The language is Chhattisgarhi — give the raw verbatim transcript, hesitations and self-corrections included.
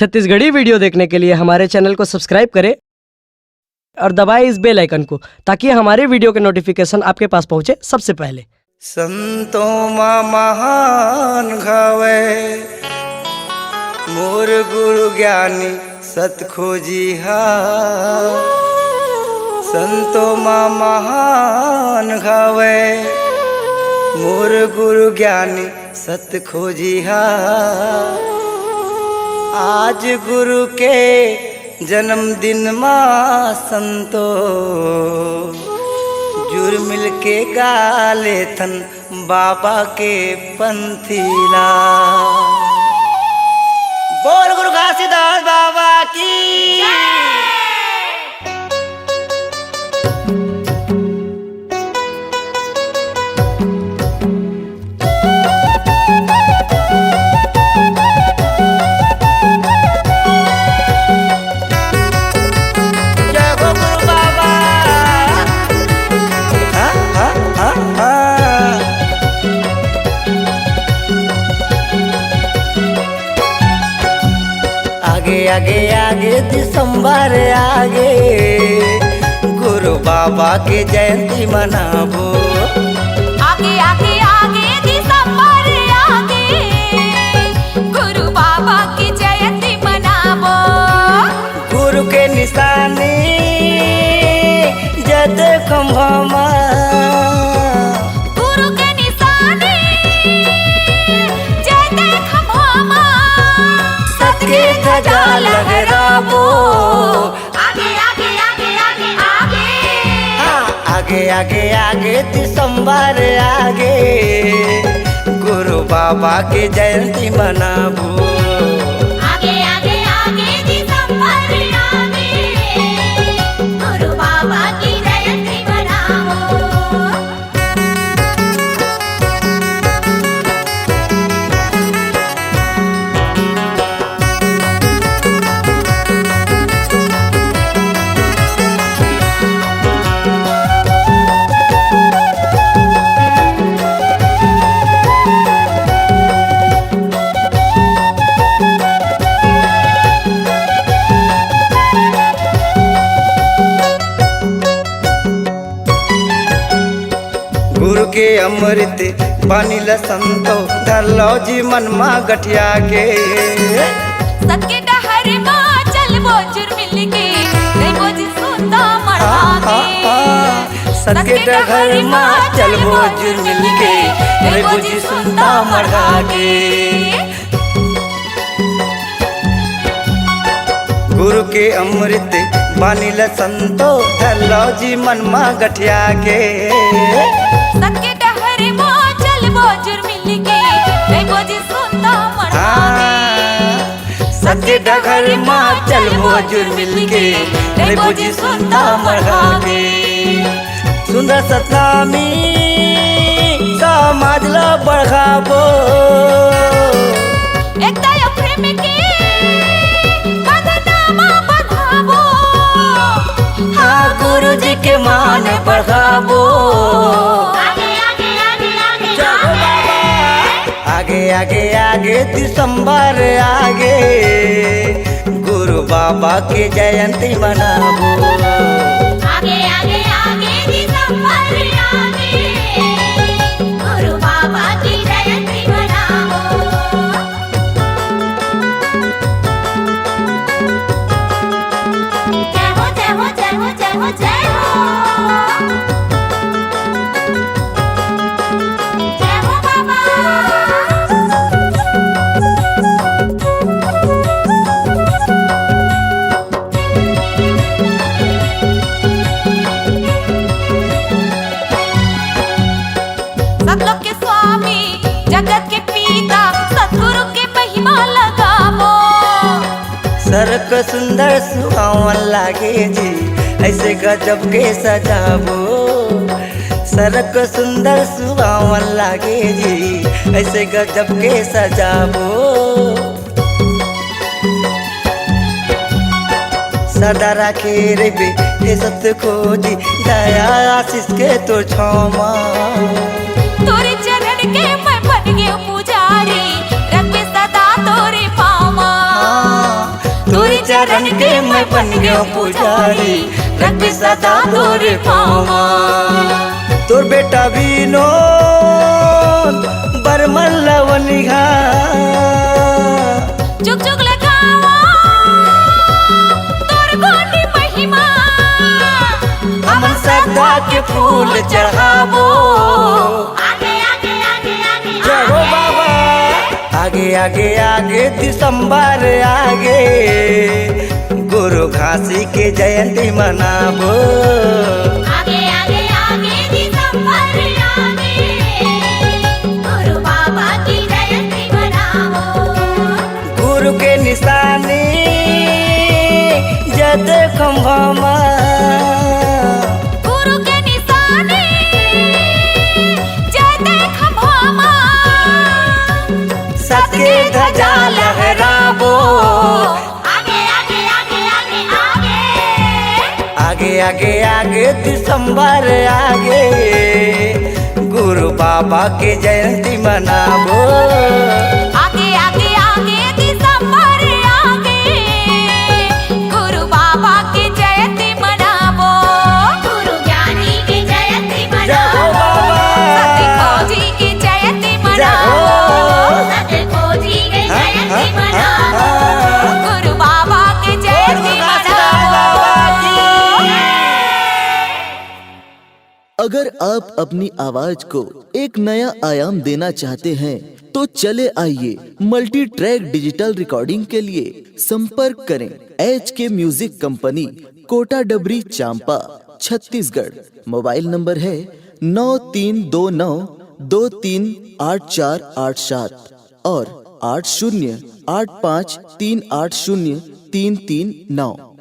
छत्तीसगढ़ी वीडियो देखने के लिए हमारे चैनल को सब्सक्राइब करें और दबाएं इस बेल आइकन को, ताकि हमारे वीडियो के नोटिफिकेशन आपके पास पहुंचे सबसे पहले। संतों मा महान घवे मोर गुरु ज्ञानी सत खोजी हा। संतों मा महान घवे मोर गुरु ज्ञानी सत खोजी हा। आज गुरु के जन्मदिन मा संतो जुर मिलके गा लेथन बाबा के पंथी ला। बोल गुरु घासीदास बाबा की। जय हो गुरु बाबा। हाँ, हाँ, हाँ, हाँ। आगे, आगे, आगे दिसंबर आगे, गुरु बाबा के जयंती मनाबो। आगे, आगे, आगे दिसंबर आगे, गुरु बाबा के जयंती मनाबो। गुरु के निशानी जय दे खंभा मा। गुरु के निशानी जय दे खंभा मा। सत के ध्वजा लहराबो। आगे, आगे, आगे, आगे, आगे। हाँ, आगे, आगे, आगे दिसंबर आगे, गुरु बाबा के जयंती मनाबो। आगे, आगे, आगे दिसंबर आगे, गुरु बाबा की जयंती मनाबो। गुरु के अमृत पानी ल संतो, धर लो जी मन मा गठिया के। सत के डहर मा चलबो जुर मिल के, रहिबो जी सुंता मढ़ा के। हाँ, हाँ। सत के डहर मा चलबो जुर मिल के, रहिबो जी सुंता मढ़ा के। गुरु के अमृत बानी ल संतो, धर लो जी मन मा गठिया के। सत के डहर मा चलबो जुर मिल के, रहिबो जी सुंता मढ़ा के। हाँ, सत के डहर मा चलबो जुर मिल के, रहिबो जी सुंता मढ़ा के। सुंदर सतनामी समाज ला बढ़ाबो। एकता या प्रेम के बंधन मा बंधाबो। हाँ, गुरु जी के मान बढ़ाबो। आगे, आगे, आगे, आगे, चलो आगे। बाबा। आगे, आगे, आगे दिसंबर आगे, गुरु बाबा के जयंती मनाबो। आगे, आगे, आगे दिसंबर आगे, गुरु बाबा की जयंती मनाबो। जय हो, जय हो, जय हो, जय हो, जय हो। जय हो बाबा। सतलोक के स्वामी, जगत के पिता, सतगुरु के महिमा लगाबो। सरग सुंदर सुहावन लागे जी, ऐसे गजब के सजाबो। सरग सुंदर सुहावन लागे जी, ऐसे गजब के सजाबो। सदा राखे रहिबे हे सत खोजी, दया आशीष के तोर छाँव मा। तोरे चरण के मैं बन गेंव पुजारी, रखबे सदा तोरे पाँव मा। हाँ। रन के मैं बन गयो पुजारी, रखबे सदा तोरे पाँव म। तोर बेटा विनोद बर्मन ल वनिहा। जुग जुग लगावा तोर गोंडी महिमा। हमन श्रद्धा के फूल चढ़ाबो। आगे, आगे, आगे, आगे, जय हो आगे। बाबा। आगे, आगे, आगे, दिसंबर आगे, गुरु घासी के जयंती मनाबो। आगे, आगे, आगे, दिसंबर आगे, गुरु बाबा की जयंती मनाबो। गुरु के निशानी जय दे खंभा मा। गुरु के निशानी जय दे खंभा मा। सत के ध्वजा लहराबो। आगे, आगे, आगे, आगे, आगे, आगे। आगे, आगे, आगे, दिसंबर आगे, गुरु बाबा के जयंती मनाबो। आगे, आगे, आगे, दिसंबर आगे, गुरु बाबा के जयंती मनाबो। गुरु ज्ञानी के जयंती जय हो मनाबो। बाबा। सत फौजी के जयंती जय हो। मनाबो। सत फौजी के हाँ, जयंती हाँ, हाँ, मनाबो। हाँ। गुरु बाबा के जयंती गुरु घासीदास मनाबो। बाबा की। अगर आप अपनी आवाज को एक नया आयाम देना चाहते हैं, तो चले आइए मल्टी ट्रैक डिजिटल रिकॉर्डिंग के लिए संपर्क करें एच के म्यूजिक कंपनी, कोटा डबरी, चांपा, छत्तीसगढ़। मोबाइल नंबर है नौ तीन दो नौ दो तीन आठ चार आठ सात और आठ शून्य आठ पाँच तीन आठ शून्य तीन तीन नौ।